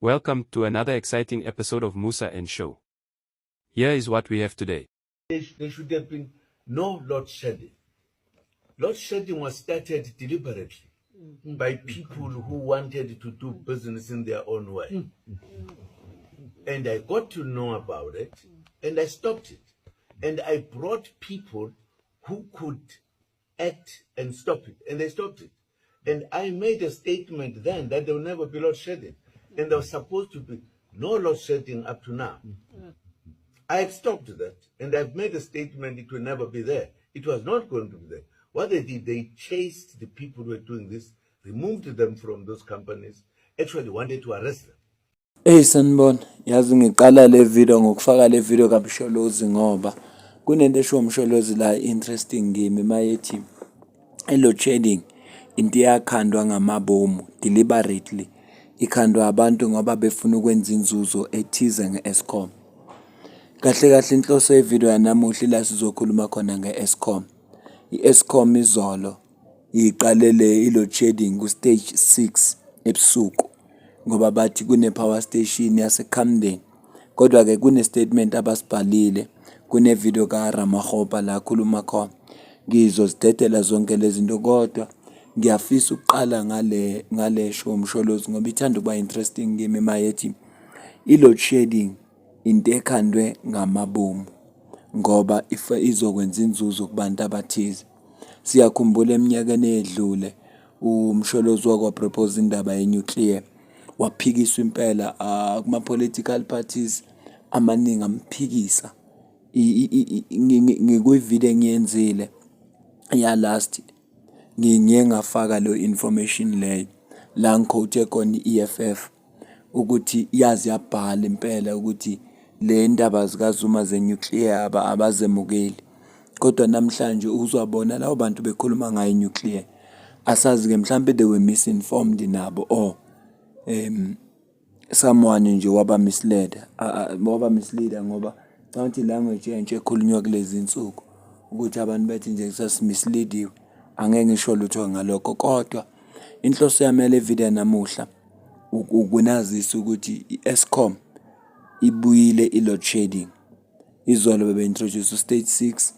Welcome to another exciting episode of Musa and Show. Here is what we have today. There should have been no load shedding. Load shedding was started deliberately by people who wanted to do business in their own way. And I got to know about it and I stopped it. And I brought people who could act and stop it. And they stopped it. And I made a statement then that there will never be load shedding. And there was supposed to be no load shedding up to now. I had stopped that. And I've made a statement it will never be there. It was not going to be there. What they did, they chased the people who were doing this, removed them from those companies, actually wanted to arrest them. Hey sanibona, yazi ngiqala le video ngokufaka le video kaMsholozi ngoba kunento eshiwo uMsholozi la interesting kimi mayethi i-load shedding into iyakhandwa ngamabomu deliberately, ikhandwa abantu ngoba befuna ukwenza inzuzo ethize nge-Eskom. Kahle kahle inhloso ye-video yanamuhla ila sizokhuluma khona nge-Eskom. I-Eskom izolo iqalele i-load shedding ku-stage 6 ebusuku ngoba bathi kune-power station yase-Camden. Kodwa-ke kune-statement abasibhalile, kune-video kaRamokgopa la akhuluma khona. Ngizozidedela zonke lezi zinto kodwa ngiyafisa ukuqala ngale show Msholozi ngoba ithanda ukuba interesting kimi mayethi i-load shedding into ekhandwe ngamabomu ngoba izokwenza inzuzo kubantu abathize. Siyakhumbula eminyakeni eyedlule uMsholozi wake wa-propose indaba ye-nuclear, waphikiswa impela kuma-political parties amaningi amphikisa. Ngikwi-video engiyenzile ya-last ngiye ngafaka leyo information leyo la ngi-quote khona i-E_F_F ukuthi yaze yabhala impela ukuthi le ndaba zikaZuma ze-nuclear abazemukeli. Kodwa namhlanje uzwabona labo bantu bekhuluma ngayo i-nuclear. Asazi-ke mhlampe they were misinformed nabo or someone nje waba-mislead, waba-mislead-a ngoba ngicabanga ukuthi i-language entsha ekhulunywa kulezi iy'nsuku ukuthi abantu bethi nje sesi-mislead-iwe. Angeke ngisho lutho ngalokho kodwa inhloso yami yale video yanamuhla ukunazisa ukuthi i-Eskom ibuyile i-load shedding. Izolo bebe-introduce u-stage six,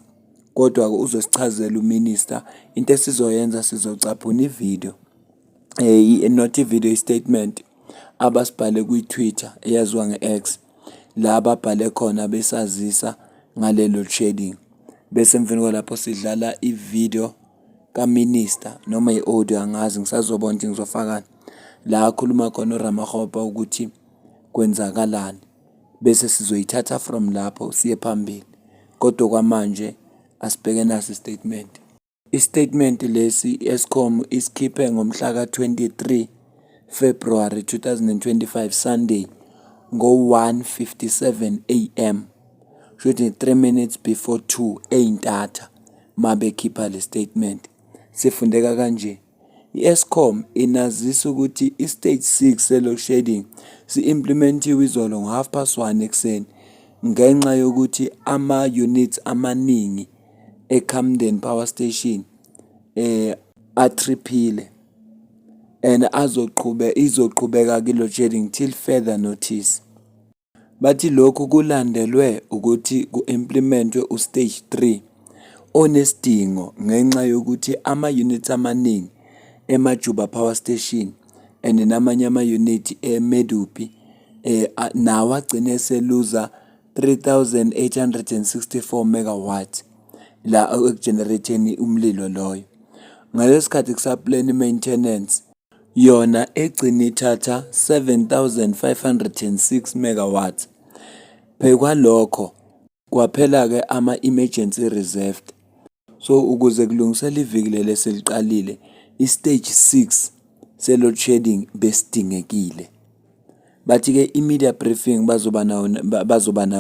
kodwa-ke uzosichazela u-minister. Into esizoyenza, sizocaphuna i-video, not i-video, i-statement abasibhale kwi-Twitter eyaziwa nge-X, la ababhale khona besazisa ngale load shedding. Bese emveni kwalapho sidlala i-video ka-minister noma i-audio, angazi, ngisazobona ukuthi ngizofakani, la akhuluma khona uRamokgopa ukuthi kwenzakalani. Bese sizoyithatha from lapho siye phambili. Kodwa okwamanje asibheke nasi i-statement. I-statement lesi i-Eskom isikhiphe ngomhla ka-23 February 2025, Sunday, ngo-1:57 AM. Shuthi 3 minutes before 2 ey'ntatha mabekhipha le statement. Sifundeka kanje: I-Eskom inazisa ukuthi i-stage 6 se-load shedding si-implement-iwe izolo ngo-1:30 ekuseni ngenxa yokuthi ama-units amaningi e-Camden Power Station a-trip-ile and izoqhubeka-ke i-load shedding till further notice. Bathi lokhu kulandelwe ukuthi ku-implement-we u-stage 3 onesidingo ngenxa yokuthi ama-units amaningi eMajuba Power Station and namanye ama-unit eMedupi nawo agcine eseluza 3864 megawatts la eku-generate-eni umlilo loyo. Ngaleso sikhathi kusa-plan i-maintenance yona egcine ithatha 7506 megawatts. Phekwalokho kwaphela-ke ama-emergency reserve. So ukuze kulungiselwe iviki leli eseliqalile, i-stage 6 se-load shedding besidingekile. Bathi-ke i-media briefing bazoba nayo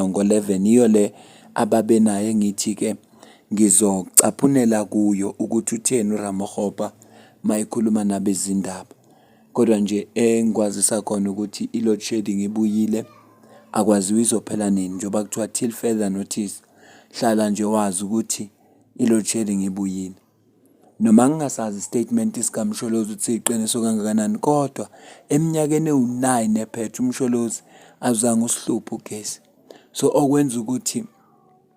ngo-11, iyo le ababenayo engithi-ke ngizocaphunela kuyo ukuthi utheni uRamokgopa mayekhuluma nabezindaba. Kodwa nje engikwazisa khona ukuthi i-load shedding ibuyile, akwaziwa izophela nini njengoba kuthiwa till further notice. Hlala nje wazi ukuthi i-load shedding ibuyile. Noma ngingasazi isitatimende sikaMsholozi ukuthi siyiqiniso kangakanani kodwa eminyakeni ewu-9 ephethe uMsholozi awuzange usihluphe ugesi. So okwenza ukuthi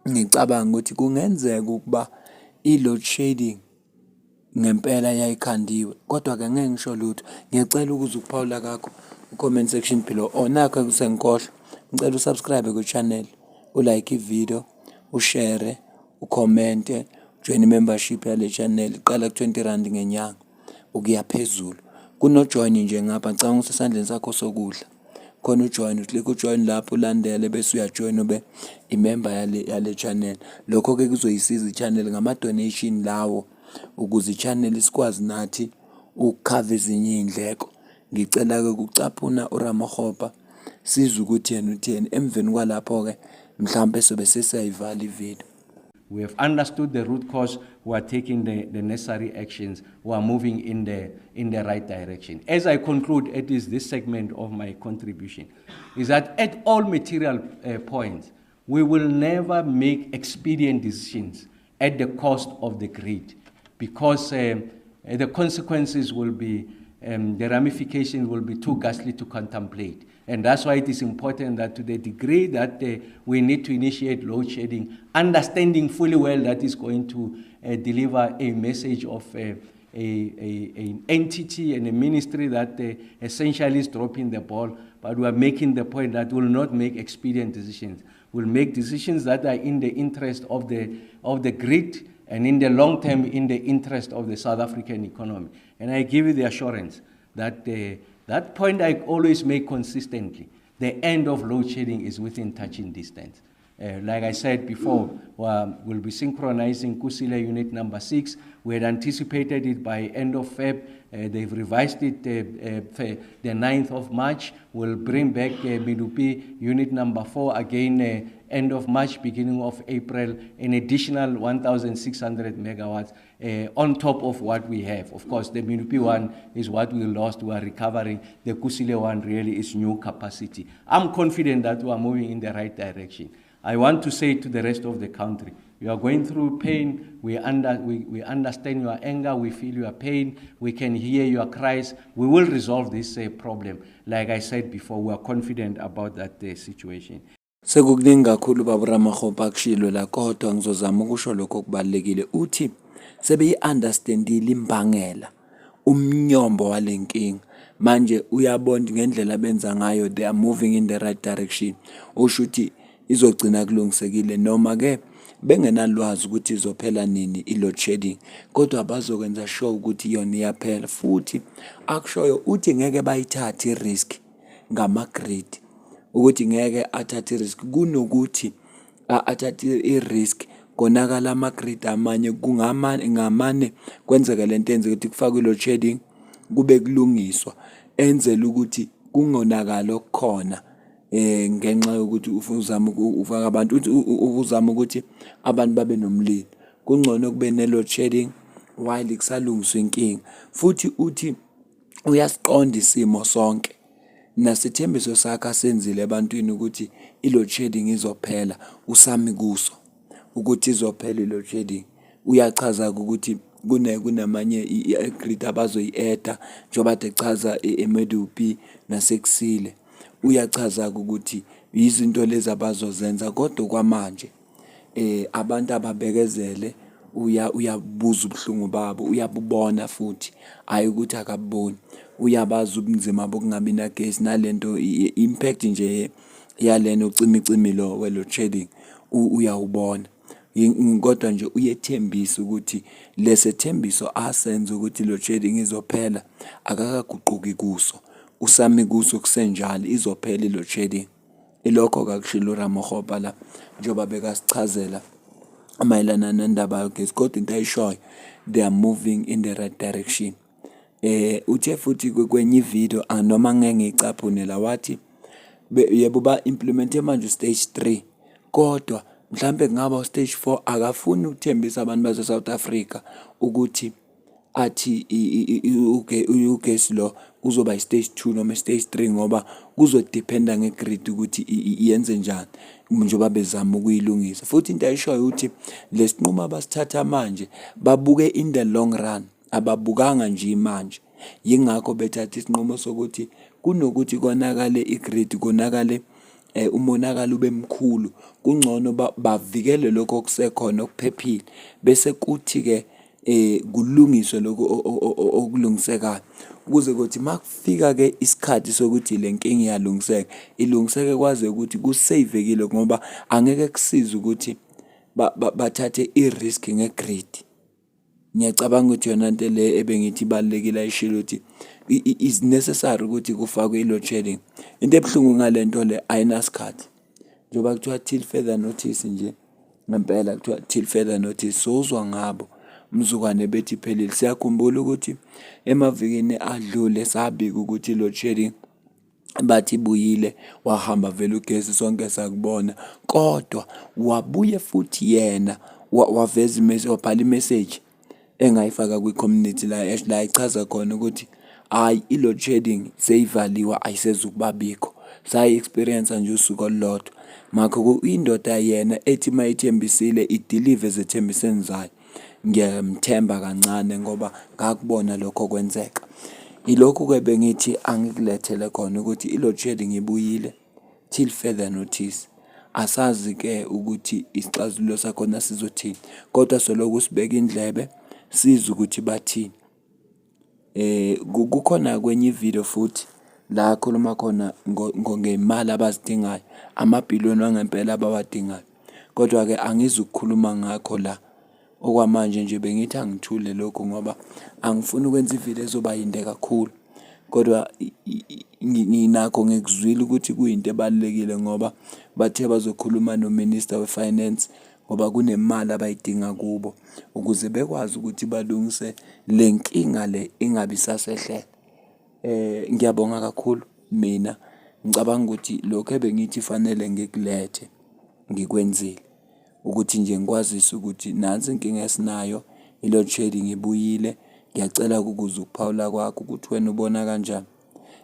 ngicabange ukuthi kungenzeka ukuba i-load shedding ngempela yayikhandiwe kodwa-ke ngeke ngisho lutho. Ngiyacela ukuzwa ukuphawula kakho ku-comment section below. Oh nakho sengikhohlwa, ngicela u-subscribe kwi-channel, u-like i-video, u-share, ukhomente, ujoyine i-membership yale channel iqala ku-R20 ngenyanga ukuya phezulu. Kuno-join nje ngapha ngicabanga ukuthi esandleni sakho sokudla khona u-join, u-click u-join lapho ulandele bese uyajoyina ube i-member yale channel. Lokho-ke kuzoyisiza i-channel ngama-donation lawo ukuze i-channel sikwazi nathi ukukhava ezinye iy'ndleko. Ngicela-ke ukucaphuna uRamokgopa sizwe ukuthi yena utheni. Emveni kwalapho-ke mhlawumpe sobe sesiyayivala ividiyo. We have understood the root cause. We are taking the necessary actions. We are moving in the right direction. As I conclude, it is this segment of my contribution, is that at all material points, we will never make expedient decisions at the cost of the grid, because the consequences will be, the ramifications will be too ghastly to contemplate. And that's why it is important that to the degree that we need to initiate load shedding, understanding fully well that is going to deliver a message of an entity and a ministry that essentially is dropping the ball, but we are making the point that we will not make expedient decisions. We'll make decisions that are in the interest of the grid and in the long term in the interest of the South African economy. And I give you the assurance that that point I always make consistently, the end of load shedding is within touching distance. Like I said before, we'll be synchronizing Kusile unit number 6. We had anticipated it by end of Feb. They've revised it the 9th of March. We'll bring back Medupi unit number 4 again end of March, beginning of April, an additional 1,600 megawatts on top of what we have. Of course, the Medupi one is what we lost. We are recovering. The Kusile one really is new capacity. I'm confident that we are moving in the right direction. I want to say to the rest of the country, you are going through pain, we understand your anger, we feel your pain, we can hear your cries. We will resolve this problem. Like I said before, we are confident about that situation. Sekukuningi kakhulu baba Ramokgopa akushilo la kodwa ngizozama ukusho lokho okubalulekile. Uthi sebeyi-understandile imbangela, umnyombo wale nkinga. Manje uyabona ngendlela abenza ngayo, they are moving in the right direction. Usho ukuthi izogcina kulungisekile noma-ke bengenalwazi ukuthi izophela nini i-load shedding, kodwa bazokwenza sure ukuthi yona iyaphela. Futhi akushoyo uthi ngeke bayithathe i-risk ngama-grid, ukuthi ngeke athathe i-risk kunokuthi athathe i-risk konakala ama-grid amanye ngamane kwenzeke lento eyenzeka ukuthi kufakwe i-load shedding kube kulungiswa, enzele ukuthi kungonakali okukhona ngenxa yokuthi uzama ufaka abantu, uthi uzama ukuthi abantu babe nomlilo. Kungcono kube ne-load shedding while kusalungiswa inkinga. Futhi uthi uyasiqonda isimo sonke nesithembiso sakhe asenzile ebantwini ukuthi i-load shedding izophela, usami kuso ukuthi izophela i-load shedding. Uyachaza-ke ukuthi kunamanye i-grid abazoyi-add-a njengoba kade echaza eMedupi naseKusile. Uyachaza-ke ukuthi izinto lezi abazozenza kodwa okwamanje abantu ababekezele. Uyabuza ubuhlungu babo, uyabubona futhi, hhayi ukuthi akabuboni. Uyabazi ubunzima bokungabi nagesi nalento i-impact nje yalena ucimicimi lo we-load shedding uyawubona. Kodwa nje uyethembisa ukuthi lesethembiso asenza ukuthi i-load shedding izophela akakaguquki kuso, usami kuso kusenjalo, izophela i-load shedding. Ilokho-ke akushilo uRamokgopa la njengoba bekasichazela mayelana nendaba yogesi, kodwa into ayishoyo, they are moving in the right direction. Uthe futhi kwenye ividiyo noma ngeke ngiyicaphune la, wathi yebo ba-implement-e manje u-stage 3 kodwa mhlampe kungaba u-stage 4. Akafuni ukuthembisa abantu base-South Africa ukuthi athi ugesi lo uzoba i-stage 2 noma i-stage 3 ngoba kuzodephenda nge-grid ukuthi yenze njani njengoba bezama ukuyilungisa. Futhi into ayishoyo ukuthi lesinqumo abasithatha manje babuke in the long run, ababukanga nje manje. Yingakho bethatha isinqumo sokuthi kunokuthi konakale i-grid konakale umonakalo ube mkhulu, kungcono bavikele lokho okusekhona okuphephile bese kuthi-ke kulungiswe lokhu okulungisekayo ukuze kuthi uma kufika-ke isikhathi sokuthi le nkinga iyalungiseka, ilungiseke kwaze ukuthi kuseyivekile ngoba angeke kusize ukuthi bathathe i-risk nge-grid. Ngiyacabanga ukuthi yona nto le ebengithi ibalulekile ayishilo ukuthi is necessary ukuthi kufakwe i-load shedding. Into ebuhlungu ngale nto le ayinasikhathi njengoba kuthiwa till further notice nje. Ngempela kuthiwa till further notice sozwa ngabo mzukwane bethi iphelile. Siyakhumbula ukuthi emavikini adlule sabika ukuthi i-load shedding bathi ibuyile wahamba vele ugesi sonke sakubona kodwa wabuye futhi yena waveza imessage wabhala imessage engayifaka kwi-community la la ichaza khona ukuthi hhayi i-load shedding seyivaliwe ayisezukuba bikho. Sayi-experience-a nje usuku olulodwa. Ngakho indoda yena ethi uma ithembisile idilive ezethembisweni zayo. Ngiyamthemba kancane ngoba ngakubona lokho kwenzeka. Ilokhu-ke bengithi angikulethele khona ukuthi i-load shedding ibuyile till further notice. Asazi-ke ukuthi isixazululo sakhona sizothini kodwa solokhu sibeke indlebe sizwe ukuthi bathini. Kukhona kwenye ividiyo futhi la akhuluma khona ngemali abazidingayo, amabhiliyoni wangempela abawadingayo. Kodwa-ke angizukukhuluma ngakho la. Okwamanje nje bengithi angithule lokhu ngoba angifuni ukwenza ividiyo ezoba yinde kakhulu. Kodwa nginakho ngikuzwile ukuthi kuyinto ebalulekile ngoba bathe bazokhuluma no-Minister we-Finance ngoba kunemali abayidinga kubo ukuze bekwazi ukuthi balungise le nkinga le ingabe isasehlela. Ngiyabonga kakhulu mina ngicabanga ukuthi lokhu ebengithi fanele ngikulethe ngikwenzile. Ukuthi nje ngikwazise ukuthi nansi inkinga esinayo, i-load shedding ibuyile, ngiyacela ukuzwa ukuphawula kwakho ukuthi wena ubona kanjani.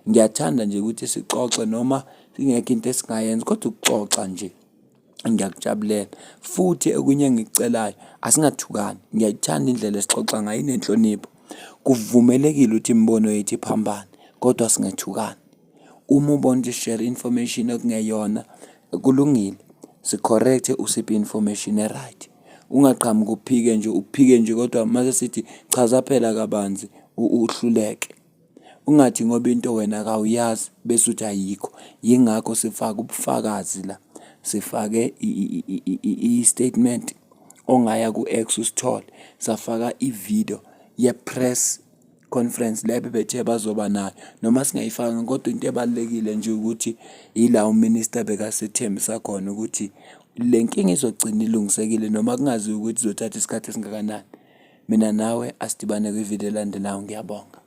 Ngiyathanda nje ukuthi sixoxe noma ingekho into esingayenza kodwa ukuxoxa nje ngiyakujabulela. Futhi okunye engikucelayo asingathukani, ngiyayithanda indlela esixoxa ngayo inenhlonipho. Kuvumelekile ukuthi imibono yethu iphambane kodwa singethukani. Uma ubona ukuthi share information okungeyona kulungile, si-correct-e usiphe i-information e-right. Ungaqhamuki uphike nje uphike nje kodwa mase sithi chaza phela kabanzi uhluleke. Ungathi ngoba into wena kawuyazi bese uthi ayikho. Yingakho sifake ubufakazi la, sifake i-statement ongaya ku-X usithole, safaka i-video ye-press conference le bebethe bazoba nayo noma singayifakanga kodwa into ebalulekile nje ukuthi ila u-minister bekasethembisa khona ukuthi le nkinga izogcina ilungisekile noma kungaziwa ukuthi izothatha isikhathi esingakanani. Mina nawe asidibane kwividiyo elandelayo, ngiyabonga.